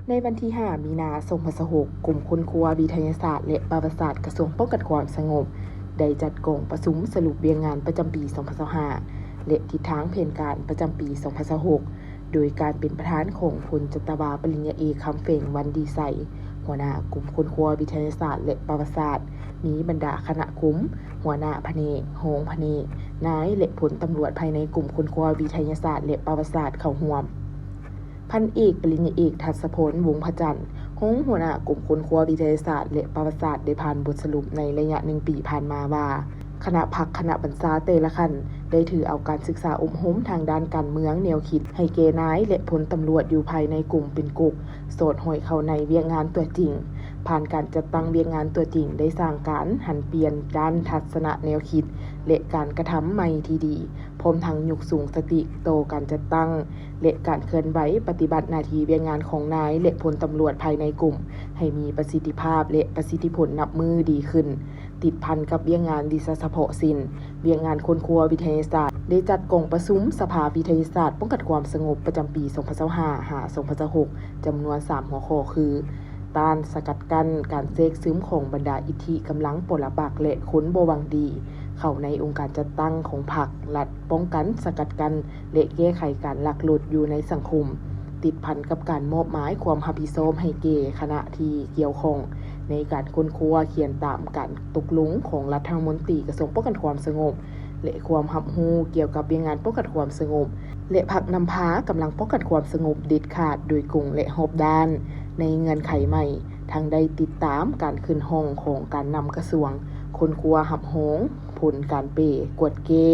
ໃນວັນທີຫ້າ ມີນາ ສອງພັນຊາວຫົກ, ກົມຄົ້ນຄວ້າວິທະຍາສາດ ແລະ ປະຫວັດສາດ ກະຊວງປ້ອງກັນຄວາມສະຫງົບ ໄດ້ຈັດກອງປະຊຸມສະຫຼຸບວຽກງານປະຈຳປີ ສອງພັນຊາວຫ້າ ແລະ ທິດທາງແຜນການປະຈຳປີ ສອງພັນຊາວຫົກ ໂດຍການເປັນປະທານຂອງພົນຈັດຕະວາ ປະລິນຍາເອກ ຄຳແພງ ວັນດີໄຊ ຫົວໜ້າກົມຄົ້ນຄວ້າວິທະຍາສາດ ແລະ ປະຫວັດສາດ, ມີບັນດາຄະນະກົມ, ຫົວໜ້າພະແນກ, ຮອງພະແນກ, ນາຍ ແລະ ພົນຕຳຫຼວດພາຍໃນກົມຄົ້ນຄວ້າວິທະຍາສາດ ແລະ ປະຫວັດສາດເຂົ້າຮ່ວມ. ພັນເອກ ປະລິນຍາເອກ ທັດສະພອນ ວົງພະຈັນ, ຮອງຫົວໜ້າກົມຄົ້ນຄວ້າວິທະຍາສາດ ແລະ ປະຫວັດສາດ ໄດ້ຜ່ານບົດສະຫຼຸບໃນໄລຍະໜຶ່ງປີຜ່ານມາວ່າ, ຄະນະພັກຄະນະບັນຊາແຕ່ລະຂັ້ນ ໄດ້ຖືເອົາການສຶກສາອົບຮົມທາງດ້ານການເມືອງແນວຄິດໃຫ້ແກ່ນາຍ ແລະ ພົນຕຳຫຼວດຢູ່ພາຍໃນກົມເປັນກົກ, ສອດຫ້ອຍເຂົ້າໃນວຽກງານຕົວຈິງ. ຜ່ານການຈັດຕັ້ງວຽກງານຕົວຈິງ ໄດ້ສ້າງການຫັນປ່ຽນດ້ານທັດສະນະແນວຄິດ ແລະ ການກະທຳໃໝ່ທີ່ດີ, ພ້ອມທັງຍົກສູງສະຕິຕໍ່ການຈັດຕັ້ງ ແລະ ການເຄື່ອນໄຫວປະຕິບັດໜ້າທີ່ວຽກງານຂອງນາຍ ແລະ ພົນຕຳຫຼວດພາຍໃນກົມ ໃຫ້ມີປະສິດທິພາບ ແລະ ປະສິດທິຜົນນັບມື້ດີຂຶ້ນ. ຕິດພັນກັບວຽກງານວິຊາສະເພາະເຊັ່ນ ວຽກງານຄົ້ນຄວ້າວິທະຍາສາດ ໄດ້ຈັດກອງປະຊຸມສະພາວິທະຍາສາດປ້ອງກັນຄວາມສະຫງົບປະຈຳປີ ສອງພັນຊາວຫ້າ ຫາ ສອງພັນຊາວຫົກ ຈຳນວນສາມຫົວຂໍ້ຄື: ຕ້ານສະກັດກັ້ນການແຊກຊຶມຂອງບັນດາອິດທິກຳລັງປໍລະປັກ ແລະ ຄົນບໍ່ຫວັງດີ ເຂົ້າໃນອົງການຈັດຕັ້ງຂອງພັກ, ລັດ, ປ້ອງກັນ, ສະກັດກັ້ນ ແລະ ແກ້ໄຂການລັກຫຼຸດຢູ່ໃນສັງຄົມ. ຕິດພັນກັບການມອບໝາຍຄວາມຮັບຜິດຊອບໃຫ້ແກ່ຄະນະທີ່ກ່ຽວຂ້ອງ ໃນການຄົ້ນຄວ້າຂຽນຕາມການຕົກລົງຂອງລັດຖະມົນຕີກະຊວງປ້ອງກັນຄວາມສະຫງົບ ແລະ ຄວາມຮັບຮູ້ກ່ຽວກັບວຽກງານປ້ອງກັນຄວາມສະຫງົບ ແລະ ພັກນຳພາກຳລັງປ້ອງກັນຄວາມສະຫງົບເດັດຂາດໂດຍກົງ ແລະ ຮອບດ້ານ ໃນເງື່ອນໄຂໃໝ່, ທັງໄດ້ຕິດຕາມການຂຶ້ນຫ້ອງຂອງການນຳກະຊວງ, ຄົ້ນຄວ້າຮັບຮອງຜົນການແປ, ກວດແກ້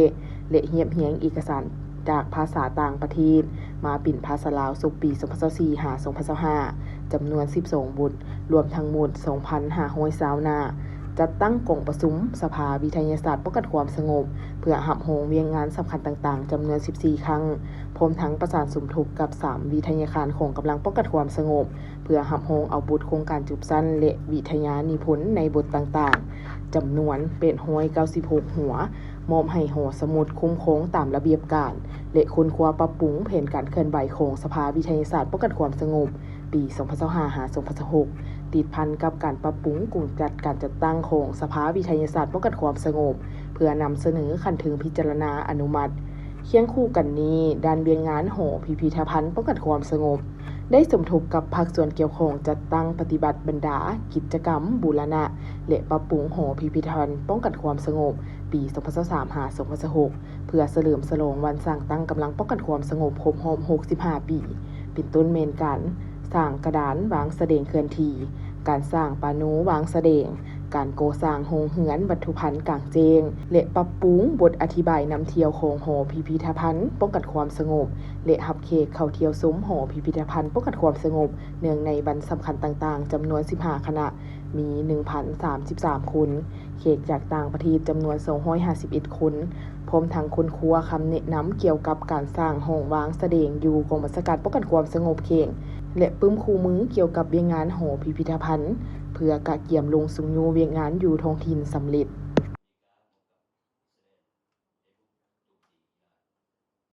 ແລະ ຮຽບຮຽງເອກະສານຈາກພາສາຕ່າງປະເທດມາເປັນພາສາລາວ ສົກປີ ສອງພັນຊາວສີ່ ຫາ ສອງພັນຊາວຫ້າ ຈຳນວນສິບສອງບົດ, ລວມທັງໝົດ ສອງພັນຫ້າຮ້ອຍຊາວໜ້າ. ຈັດຕັ້ງກອງປະຊຸມສະພາວິທະຍາສາດປ້ອງກັນຄວາມສະຫງົບ ເພື່ອຮັບຮອງວຽກງານສຳຄັນຕ່າງໆ ຈຳນວນສິບສີ່ຄັ້ງ, ພ້ອມທັງປະສານສົມທົບກັບສາມວິທະຍາຄານຂອງກຳລັງປ້ອງກັນຄວາມສະຫງົບ ເພື່ອຮັບຮອງເອົາບົດໂຄງການຈົບຊັ້ນ ແລະ ວິທະຍານິພົນໃນບົດຕ່າງໆ ຈຳນວນແປດຮ້ອຍເກົ້າສິບຫົກຫົວ, ມອບໃຫ້ຫໍສະໝຸດຄຸ້ມຄອງຕາມລະບຽບການ ແລະ ຄົ້ນຄວ້າປັບປຸງແຜນການເຄື່ອນໄຫວຂອງສະພາວິທະຍາສາດປ້ອງກັນຄວາມສະຫງົບ ປີ ສອງພັນຊາວຫ້າ ຫາ ສອງພັນຊາວຫົກ ຕິດພັນກັບການປັບປຸງກົງຈັດການຈັດຕັ້ງຂອງສະພາວິທະຍາສາດປ້ອງກັນຄວາມສະຫງົບ ເພື່ອນຳສະເໜີຂັ້ນເທິງພິຈາລະນາອະນຸມັດ. ຄຽງຄູ່ກັນນີ້, ດ້ານວຽກງານຫໍພິພິທະພັນປ້ອງກັນຄວາມສະຫງົບ ໄດ້ສົມທົບກັບພາກສ່ວນກ່ຽວຂ້ອງ ຈັດຕັ້ງປະຕິບັດບັນດາກິດຈະກຳບູລະນະ ແລະ ປັບປຸງຫໍພິພິທະພັນປ້ອງກັນຄວາມສະຫງົບ ປີ ສອງພັນຊາວສາມ ຫາ ສອງພັນຊາວຫົກ ເພື່ອສະເຫຼີມສະຫຼອງວັນສ້າງຕັ້ງກຳລັງປ້ອງກັນຄວາມສະຫງົບຄົບຮອບຫົກສິບຫ້າປີ ເປັນຕົ້ນແມ່ນການສ້າງກະດານວາງສະແດງເຄື່ອນທີ່, ການສ້າງປາໂນວາງສະແດງ, ການກໍ່ສ້າງໂຮງເຮືອນວັດຖຸພັນກາງແຈ້ງ ແລະ ປັບປຸງບົດອະທິບາຍນຳທ່ຽວຂອງຫໍພິພິທະພັນປ້ອງກັນຄວາມສະຫງົບ ແລະ ຮັບແຂກເຂົ້າທ່ຽວຊົມຫໍພິພິທະພັນປ້ອງກັນຄວາມສະຫງົບ ເນື່ອງໃນວັນສຳຄັນຕ່າງໆ ຈຳນວນສິບຫ້າຄະນະ, ມີໜຶ່ງພັນສາມສິບສາມຄົນ, ແຂກຈາກຕ່າງປະເທດຈຳນວນສອງຮ້ອຍຫ້າສິບເອັດຄົນ, ພ້ອມທັງຄົ້ນຄວ້າຄຳແນະນຳກ່ຽວກັບການສ້າງຫ້ອງວາງສະແດງຢູ່ກອງບັນຊາການປ້ອງກັນຄວາມສະຫງົບແຂວງ ແລະ ປຶ້ມຄູ່ມືກ່ຽວກັບວຽກງານຫໍພິພິທະພັນ ເພື່ອກະກຽມລົງຊຸງຍູ້ວຽກງານຢູ່ທ້ອງຖິ່ນສຳເລັດ.